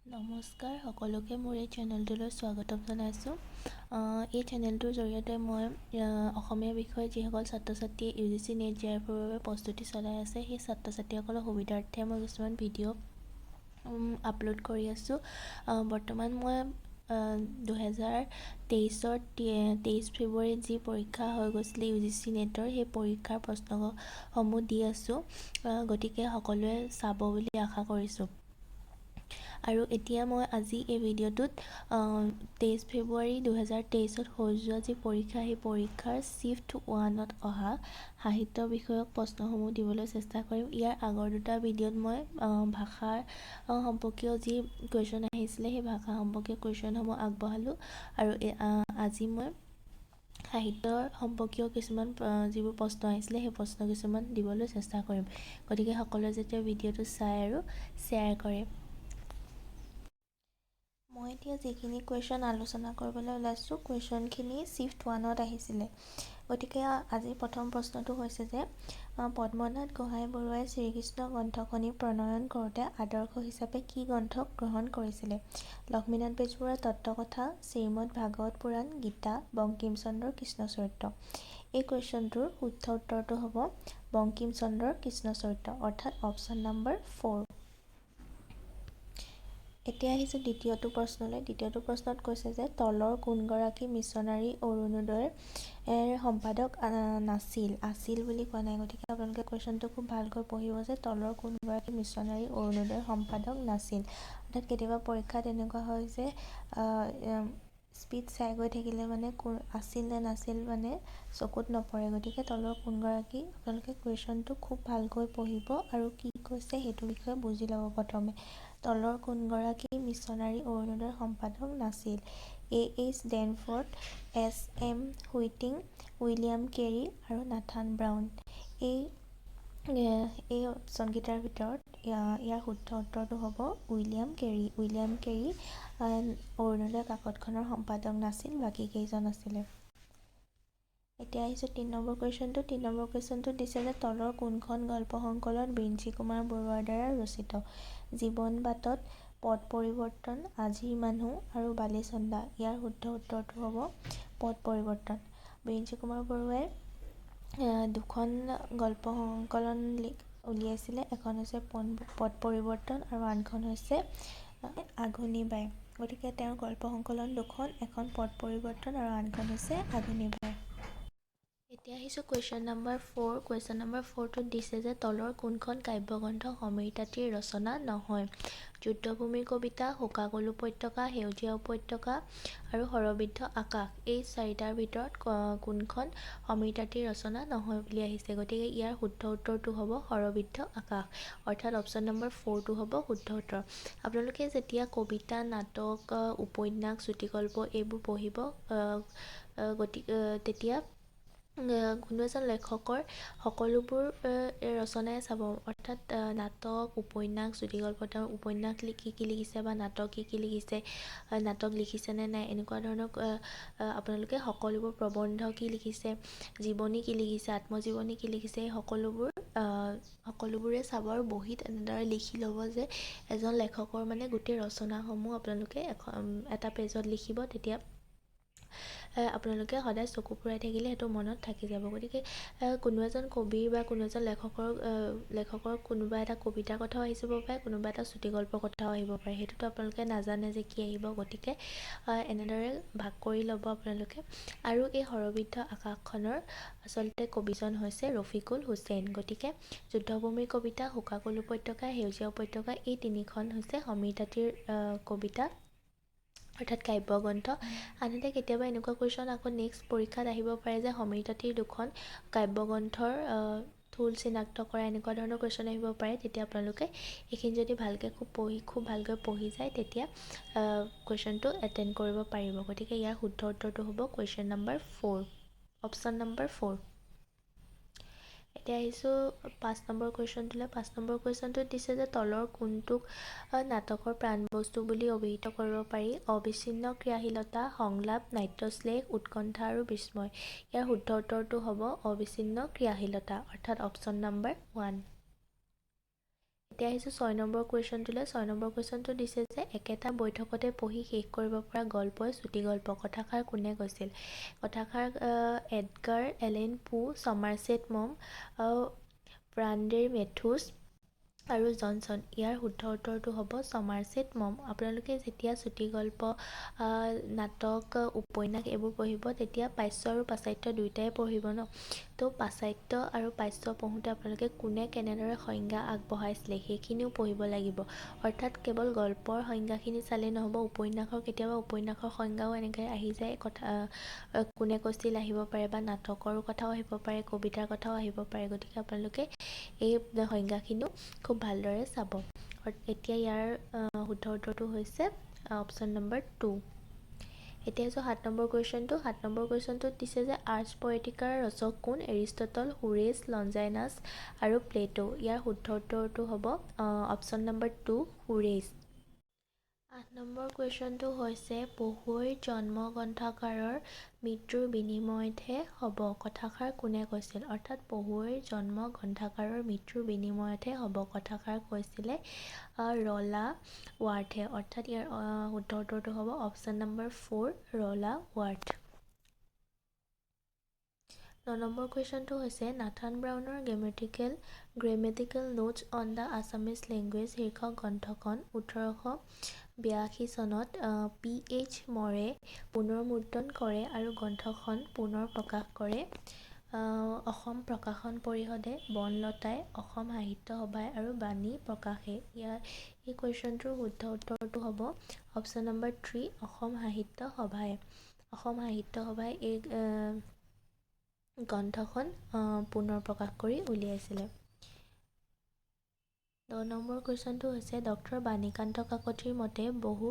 নমস্কাৰ, সকলোকে মোৰ এই চেনেলটোলৈ স্বাগতম জনাইছোঁ। এই চেনেলটোৰ জৰিয়তে মই অসমীয়া বিষয়ত যিসকল ছাত্ৰ ছাত্ৰীয়ে ইউজিচি নেট জে আৰ এফৰ বাবে প্ৰস্তুতি চলাই আছে, সেই ছাত্ৰ ছাত্ৰীসকলৰ সুবিধাৰ্থে মই কিছুমান ভিডিঅ' আপলোড কৰি আছোঁ। বৰ্তমান মই 2023ৰ 23 ফেব্ৰুৱাৰীত যি পৰীক্ষা হৈ গৈছিলে ইউজিচি নেটৰ, সেই পৰীক্ষাৰ প্ৰশ্নসমূহ দি আছোঁ। গতিকে সকলোৱে চাব বুলি আশা কৰিছোঁ। আৰু এতিয়া মই আজি এই ভিডিঅ'টোত 23 ফেব্ৰুৱাৰী 2023ত হৈ যোৱা যি পৰীক্ষা, সেই পৰীক্ষাৰ শ্বিফ্ট ওৱানত অহা সাহিত্য বিষয়ক প্ৰশ্নসমূহ দিবলৈ চেষ্টা কৰিম। ইয়াৰ আগৰ দুটা ভিডিঅ'ত মই ভাষাৰ সম্পৰ্কীয় যি কুৱেশ্যন আহিছিলে, সেই ভাষা সম্পৰ্কীয় কুৱেশ্যনসমূহ আগবঢ়ালোঁ আৰু আজি মই সাহিত্যৰ সম্পৰ্কীয় কিছুমান যিবোৰ প্ৰশ্ন আহিছিলে, সেই প্ৰশ্ন কিছুমান দিবলৈ চেষ্টা কৰিম। গতিকে সকলোৱে যাতে ভিডিঅ'টো চায় আৰু শ্বেয়াৰ কৰে। মই এতিয়া যিখিনি কুৱেশ্যন আলোচনা কৰিবলৈ ওলাইছোঁ, কুৱেশ্যনখিনি শ্বিফ্ট ওৱানত আহিছিলে। গতিকে আজি প্ৰথম প্ৰশ্নটো হৈছে যে পদ্মনাথ গোহাঁই বৰুৱাই শ্ৰীকৃষ্ণ গ্ৰন্থখনি প্ৰণয়ন কৰোঁতে আদৰ্শ হিচাপে কি গ্ৰন্থক গ্ৰহণ কৰিছিলে? লক্ষ্মীনাথ বেজবৰুৱাৰ তত্ত্বকথা, শ্ৰীমদ ভাগৱত পুৰাণ, গীতা, বংকিমচন্দ্ৰৰ কৃষ্ণ চৰিত্ৰ। এই কুৱেশ্যনটোৰ শুদ্ধ উত্তৰটো হ'ব বংকিমচন্দ্ৰৰ কৃষ্ণ চৰিত্ৰ, অৰ্থাৎ অপশ্যন নম্বৰ 4। এতিয়া আহিছোঁ দ্বিতীয়টো প্ৰশ্নলৈ। দ্বিতীয়টো প্ৰশ্নত কৈছে যে তলৰ কোনগৰাকী মিছনাৰী অৰুণোদয়ৰ সম্পাদক নাছিল? আছিল বুলি কোৱা নাই। গতিকে আপোনালোকে কুৱেশ্যনটো খুব ভালকৈ পঢ়িব যে তলৰ কোনগৰাকী মিছনাৰী অৰুণোদয়ৰ সম্পাদক নাছিল। অৰ্থাৎ কেতিয়াবা পৰীক্ষাত এনেকুৱা হয় যে স্পীড চাই গৈ থাকিলে মানে কোন আছিল নে নাছিল মানে চকুত নপৰে। গতিকে তলৰ কোনগৰাকী, আপোনালোকে কুৱেশ্যনটো খুব ভালকৈ পঢ়িব আৰু কি কৈছে সেইটো বিষয়ে বুজি ল'ব প্ৰথমে। তলৰ কোনগৰাকী মিছনাৰী অৰুণোদয়ৰ সম্পাদক নাছিল? A H Danforth, S M Whiting, William Carey আৰু নাথান ব্ৰাউন। এই অপশ্যনকেইটাৰ ভিতৰত ইয়াৰ শুদ্ধ উত্তৰটো হ'ব উইলিয়াম কেৰী। উইলিয়াম কেৰী অৰুণোদয় কাকতখনৰ সম্পাদক নাছিল, বাকী কেইজন আছিলে। এতিয়া আহিছোঁ তিনি নম্বৰ কুৱেশ্যনটো। তিনি নম্বৰ কুৱেশ্যনটোত দিছে যে তলৰ কোনখন গল্প সংকলন বিৰিঞ্চি কুমাৰ বৰুৱাৰ দ্বাৰা ৰচিত? জীৱন বাটত, পট পৰিৱৰ্তন, আজিৰ মানুহ আৰু বালিচন্দা। ইয়াৰ শুদ্ধ উত্তৰটো হ'ব পট পৰিৱৰ্তন। বিৰিঞ্চি কুমাৰ বৰুৱাই দুখন গল্প সংকলন উলিয়াইছিলে। এখন হৈছে পট পৰিৱৰ্তন আৰু আনখন হৈছে আঘোণী বাই। গতিকে তেওঁৰ গল্প সংকলন দুখন, এখন পট পৰিৱৰ্তন আৰু আনখন হৈছে আঘোণী বাই। এতিয়া আহিছোঁ কুৱেশ্যন নম্বৰ 4। কুৱেশ্যন নম্বৰ 4টোত দিছে যে তলৰ কোনখন কাব্যগ্ৰন্থ সমীৰ তাঁতীৰ ৰচনা নহয়? যুদ্ধভূমিৰ কবিতা, শোকাকুল উপত্যকা, সেউজীয়া উপত্যকা আৰু শৰবিদ্ধ আকাশ। এই চাৰিটাৰ ভিতৰত কোনখন সমীৰ তাঁতীৰ ৰচনা নহয় বুলি আহিছে। গতিকে ইয়াৰ শুদ্ধ উত্তৰটো হ'ব শৰবিদ্ধ আকাশ, অৰ্থাৎ অপশ্যন নম্বৰ 4টো হ'ব শুদ্ধ উত্তৰ। আপোনালোকে যেতিয়া কবিতা, নাটক, উপন্যাস, চুটিগল্প এইবোৰ পঢ়িব, গতিকে তেতিয়া কোনো এজন লেখকৰ সকলোবোৰ ৰচনাই চাব। অৰ্থাৎ নাটক, উপন্যাস, চুটিগল্প, তেওঁ উপন্যাস লিখি কি লিখিছে বা নাটক কি কি লিখিছে, নাটক লিখিছেনে নাই, এনেকুৱা ধৰণৰ আপোনালোকে সকলোবোৰ, প্ৰবন্ধ কি লিখিছে, জীৱনী কি লিখিছে, আত্মজীৱনী কি লিখিছে, এই সকলোবোৰে চাব আৰু বহীত এনেদৰে লিখি ল'ব যে এজন লেখকৰ মানে গোটেই ৰচনাসমূহ আপোনালোকে এখন এটা পেজত লিখিব। তেতিয়া আপোনালোকে সদায় চকু ফুৰাই থাকিলে সেইটো মনত থাকি যাব। গতিকে কোনো এজন কবিৰ বা কোনো এজন লেখকৰ কোনোবা এটা কবিতাৰ কথাও আহি যাব পাৰে, কোনোবা এটা চুটিগল্পৰ কথাও আহিব পাৰে। সেইটোতো আপোনালোকে নাজানে যে কি আহিব। গতিকে এনেদৰে ভাগ কৰি ল'ব আপোনালোকে। আৰু এই শৰবিদ্ধ আকাশখনৰ আচলতে কবিজন হৈছে ৰফিকুল হুছেইন। গতিকে যুদ্ধভূমিৰ কবিতা, শোকাকুল উপত্যকা, সেউজীয়া উপত্যকা, এই তিনিখন হৈছে সমীৰ তাঁতীৰ কবিতা, অৰ্থাৎ কাব্যগ্ৰন্থ। আনহাতে কেতিয়াবা এনেকুৱা কুৱেশ্যন আকৌ নেক্সট পৰীক্ষাত আহিব পাৰে যে সমীৰ তাঁতীৰ দুখন কাব্যগ্ৰন্থৰ থূল চিনাক্ত কৰা, এনেকুৱা ধৰণৰ কুৱেশ্যন আহিব পাৰে। তেতিয়া আপোনালোকে এইখিনি যদি ভালকৈ খুব ভালকৈ পঢ়ি যায়, তেতিয়া কুৱেশ্যনটো এটেণ্ড কৰিব পাৰিব। গতিকে ইয়াৰ শুদ্ধ উত্তৰটো হ'ব কুৱেশ্যন নম্বৰ 4, অপশ্যন নম্বৰ 4। এতিয়া আহিছোঁ 5 নম্বৰ কুৱেশ্যনটোলৈ। 5 নম্বৰ কুৱেশ্যনটোত দিছে যে তলৰ কোনটোক নাটকৰ প্ৰাণবস্তু বুলি অভিহিত কৰিব পাৰি? অবিচ্ছিন্ন ক্ৰিয়াশীলতা, সংলাপ, নাট্যশ্লেষ, উৎকণ্ঠা আৰু বিস্ময়। ইয়াৰ শুদ্ধ উত্তৰটো হ'ব অবিচ্ছিন্ন ক্ৰিয়াশীলতা, অৰ্থাৎ অপশ্যন নম্বৰ 1। এতিয়া আহিছোঁ 6 নম্বৰ কুৱেশ্যনটোলৈ। 6 নম্বৰ কুৱেশ্যনটো দিছে যে একেটা বৈঠকতে পঢ়ি শেষ কৰিব পৰা গল্পই চুটি গল্প, কথাষাৰ কোনে কৈছিল? কথাষাৰ এডগাৰ এলেন পু, ছমাৰছেট মম, ব্ৰাণ্ডেৰ মেথুজ আৰু জনছন। ইয়াৰ শুদ্ধ উত্তৰটো হ'ব ছমাৰছেট মম। আপোনালোকে যেতিয়া চুটি গল্প, নাটক, উপন্যাস এইবোৰ পঢ়িব, তেতিয়া পাঠ্য আৰু পাশ্চাত্য দুয়োটাই পঢ়িব ন। তো পাশ্চাত্য আৰু পাঠ্য পঢ়োঁতে আপোনালোকে কোনে কেনেদৰে সংজ্ঞা আগবঢ়াইছিলে, সেইখিনিও পঢ়িব লাগিব। অৰ্থাৎ কেৱল গল্পৰ সংজ্ঞাখিনি চালেই নহ'ব, উপন্যাসৰ, কেতিয়াবা উপন্যাসৰ সংজ্ঞাও এনেকৈ আহি যায়, কথা কোনে কৈছিল আহিব পাৰে বা নাটকৰো কথাও আহিব পাৰে, কবিতাৰ কথাও আহিব পাৰে। গতিকে আপোনালোকে এই সংজ্ঞাখিনিও খুব ভালদৰে চাব। এতিয়া ইয়াৰ শুদ্ধ উত্তৰটো হৈছে অপশ্যন নম্বৰ 2। এতিয়া আহিছোঁ 7 নম্বৰ কুৱেশ্যনটো। 7 নম্বৰ কুৱেশ্যনটোত দিছে যে আৰ্ছ পয়েটিকাৰ ৰচক কোন? এৰিষ্টটল, হোৰেছ, লঞ্জাইনাছ আৰু প্লেটো। ইয়াৰ শুদ্ধ উত্তৰটো হ'ব অপশ্যন নম্বৰ 2, হোৰেছ। 8 নম্বৰ কুৱেশ্যনটো হৈছে পঢ়ুৱৈৰ জন্ম গ্ৰন্থকাৰৰ মৃত্যুৰ বিনিময়তহে হ'ব, কথাষাৰ কোনে কৈছিল? অৰ্থাৎ পঢ়ুৱৈৰ জন্ম গ্ৰন্থকাৰৰ মৃত্যুৰ বিনিময়তহে হ'ব, কথাষাৰ কৈছিলে ৰলা ৱাৰ্থে। অৰ্থাৎ ইয়াৰ শুদ্ধ উত্তৰটো হ'ব অপশ্যন নম্বৰ 4, ৰলা ৱাৰ্থ। 9 নম্বৰ কুৱেশ্যনটো হৈছে Nathan ব্ৰাউনৰ Grammatical Notes on the Assamese Language শীৰ্ষক গ্ৰন্থখন 1882 চনত পি এইচ মৰে পুনৰ মুদ্ৰণ কৰে আৰু গ্ৰন্থখন পুনৰ প্ৰকাশ কৰে অসম প্ৰকাশন পৰিষদে, বনলতাই, অসম সাহিত্য সভাই আৰু বাণী প্ৰকাশে। ইয়াৰ এই কুৱেশ্যনটোৰ শুদ্ধ উত্তৰটো হ'ব অপশ্যন নম্বৰ 3, অসম সাহিত্য সভাই। অসম সাহিত্য সভাই এই গ্ৰন্থখন পুনৰ প্ৰকাশ কৰি উলিয়াইছিলে। 10 নম্বৰ কুৱেশ্যনটো হৈছে ডক্টৰ বাণীকান্ত কাকতিৰ মতে বহু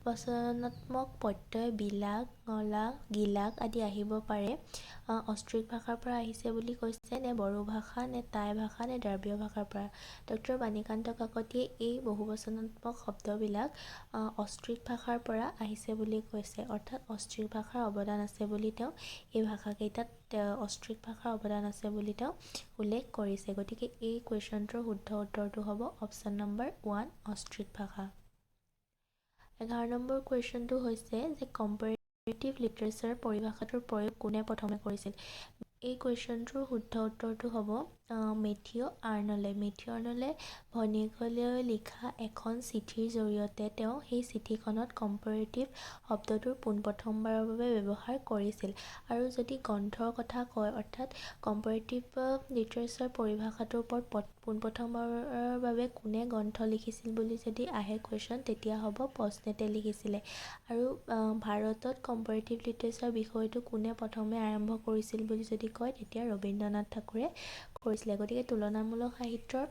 বচনাত্মক প্ৰত্যয় বিলাক, ঙলা, গিলাক আদি আহিব পাৰে অষ্ট্ৰিক ভাষাৰ পৰা আহিছে বুলি কৈছে নে বড়ো ভাষা নে টাই ভাষা নে দ্ৰাবিড় ভাষাৰ পৰা? ডক্টৰ বাণীকান্ত কাকতিয়ে এই বহুবচনাত্মক শব্দবিলাক অষ্ট্ৰিক ভাষাৰ পৰা আহিছে বুলি কৈছে। অৰ্থাৎ অষ্ট্ৰিক ভাষাৰ অৱদান আছে বুলি তেওঁ এই ভাষাকেইটাত অষ্ট্ৰিক ভাষাৰ অৱদান আছে বুলি তেওঁ উল্লেখ কৰিছে। গতিকে এই কুৱেশ্যনটোৰ শুদ্ধ উত্তৰটো হ'ব অপশ্যন নম্বৰ 1, অষ্ট্ৰিক ভাষা। 11 নম্বৰ কুৱেশ্যনটো হৈছে যে কম্পেৰেটিভ লিটাৰেচাৰ পৰিভাষাটোৰ প্ৰয়োগ কোনে প্ৰথমে কৰিছিল? এই কুৱেশ্যনটোৰ শুদ্ধ উত্তৰটো হ'ব মেথিউ আৰ্নলে। মেথিউ আৰ্নলে ভনীয়েকলৈ লিখা এখন চিঠিৰ জৰিয়তে তেওঁ সেই চিঠিখনত কম্পেৰেটিভ শব্দটোৰ পোনপ্ৰথমবাৰৰ বাবে ব্যৱহাৰ কৰিছিল। আৰু যদি গ্ৰন্থৰ কথা কয়, অৰ্থাৎ কম্পেৰেটিভ লিটাৰেচাৰ পৰিভাষাটোৰ ওপৰত পোনপ্ৰথমবাৰৰ বাবে কোনে গ্ৰন্থ লিখিছিল বুলি যদি আহে কুৱেশ্যন, তেতিয়া হ'ব পষ্টনেটে লিখিছিলে। আৰু ভাৰতত কম্পেৰেটিভ লিটাৰেচাৰ বিষয়টো কোনে প্ৰথমে আৰম্ভ কৰিছিল বুলি যদি কয়, তেতিয়া ৰবীন্দ্ৰনাথ ঠাকুৰে কৰিছিলে। গতিকে তুলনামূলক সাহিত্যৰ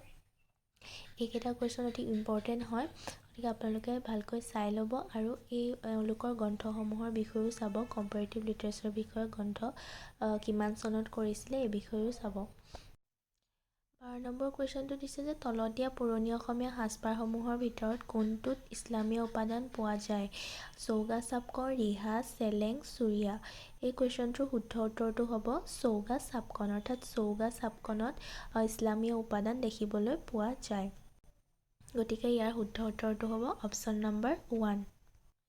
এইকেইটা কুৱেশ্যন অতি ইম্পৰ্টেণ্ট হয়। গতিকে আপোনালোকে ভালকৈ চাই ল'ব আৰু এই এওঁলোকৰ গ্ৰন্থসমূহৰ বিষয়েও চাব। কম্পেৰেটিভ লিটাৰেচাৰ বিষয়ে গ্ৰন্থ কিমান চনত কৰিছিলে, এই বিষয়েও চাব। 12 নম্বৰ কুৱেশ্যনটো দিছে যে তলত দিয়া পুৰণি অসমীয়া সাজপাৰসমূহৰ ভিতৰত কোনটোত ইছলামীয় উপাদান পোৱা যায়? চৌগা চাপকন, ৰিহা, চেলেং, চুৰিয়া। এই কুৱেশ্যনটোৰ শুদ্ধ উত্তৰটো হ'ব চৌগা চাপকন। অৰ্থাৎ চৌগা চাপকনত ইছলামীয় উপাদান দেখিবলৈ পোৱা যায়। গতিকে ইয়াৰ শুদ্ধ উত্তৰটো হ'ব অপশ্যন নম্বৰ 1।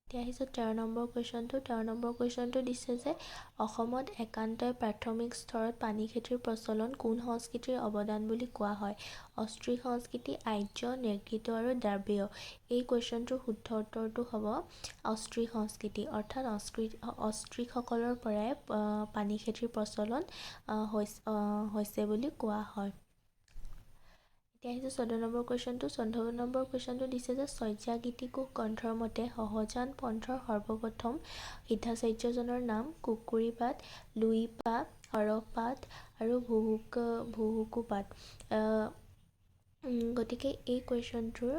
এতিয়া আহিছোঁ 13 নম্বৰ কুৱেশ্যনটো। 13 নম্বৰ কুৱেশ্যনটো দিছে যে অসমত একান্তই প্ৰাথমিক স্তৰত পানী খেতিৰ প্ৰচলন কোন সংস্কৃতিৰ অৱদান বুলি কোৱা হয়? অষ্ট্ৰিক সংস্কৃতি, আৰ্য, নেগ্ৰিটো আৰু দ্ৰাবিড়। এই কুৱেশ্যনটোৰ শুদ্ধ উত্তৰটো হ'ব অষ্ট্ৰিক সংস্কৃতি। অৰ্থাৎ অষ্ট্ৰিকসকলৰ পৰাই পানী খেতিৰ প্ৰচলন হৈছে বুলি কোৱা হয়। এতিয়া আহিছোঁ 14 নম্বৰ কুৱেশ্যনটো। 14 নম্বৰ কুৱেশ্যনটো দিছে যে চৰ্যাগীতিকোষ গ্ৰন্থৰ মতে সহজান পন্থৰ সৰ্বপ্ৰথম সিদ্ধাচাৰ্যজনৰ নাম? কুকুৰীপাত, লুইপা, হৰপাত আৰু ভুহুকুপাত। গতিকে এই কুৱেশ্যনটোৰ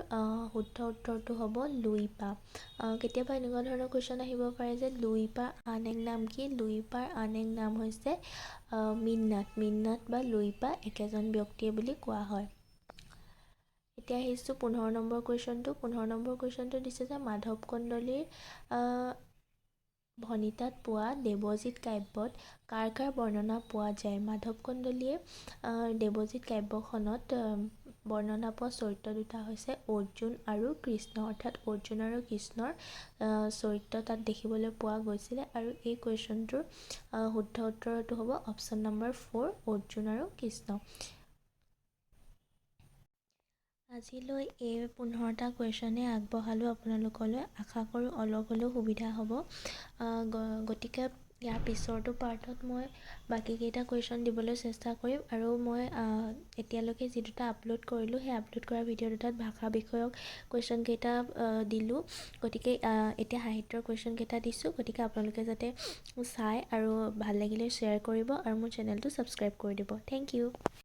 শুদ্ধ উত্তৰটো হ'ব লুইপা। কেতিয়াবা এনেকুৱা ধৰণৰ কুৱেশ্যন আহিব পাৰে যে লুইপাৰ আন এক নাম কি? লুইপাৰ আন এক নাম হৈছে মীননাথ। মীননাথ বা লুইপা একেজন ব্যক্তিয়ে বুলি কোৱা হয়। এতিয়া আহিছোঁ 15 নম্বৰ কুৱেশ্যনটো। 15 নম্বৰ কুৱেশ্যনটো দিছে যে মাধৱ কন্দলীৰ ভণিতাত পোৱা দেৱজিত কাব্যত কাৰ কাৰ বৰ্ণনা পোৱা যায়? মাধৱ কন্দলীয়ে দেৱজিত কাব্যখনত বৰ্ণনা পোৱা চৰিত্ৰ দুটা হৈছে অৰ্জুন আৰু কৃষ্ণ, অৰ্থাৎ অৰ্জুন আৰু কৃষ্ণৰ চৰিত্ৰ তাত দেখিবলৈ পোৱা গৈছিলে। আৰু এই কুৱেশ্যনটোৰ শুদ্ধ উত্তৰটো হ'ব অপশ্যন নম্বৰ 4, অৰ্জুন আৰু কৃষ্ণ। আজিলৈ এই 15টা কুৱেশ্যনে আগবঢ়ালোঁ আপোনালোকলৈ। আশা কৰোঁ অলপ হ'লেও সুবিধা হ'ব। গতিকে ইয়াৰ পিছৰটো পাৰ্টত মই বাকীকেইটা কুৱেশ্যন দিবলৈ চেষ্টা কৰিম। আৰু মই এতিয়ালৈকে যি দুটা আপলোড কৰিলোঁ, সেই আপলোড কৰা ভিডিঅ' দুটাত ভাষা বিষয়ক কুৱেশ্যনকেইটা দিলোঁ। গতিকে এতিয়া সাহিত্যৰ কুৱেশ্যনকেইটা দিছোঁ। গতিকে আপোনালোকে যাতে চায় আৰু ভাল লাগিলে শ্বেয়াৰ কৰিব আৰু মোৰ চেনেলটো ছাবস্ক্ৰাইব কৰি দিব। Thank U.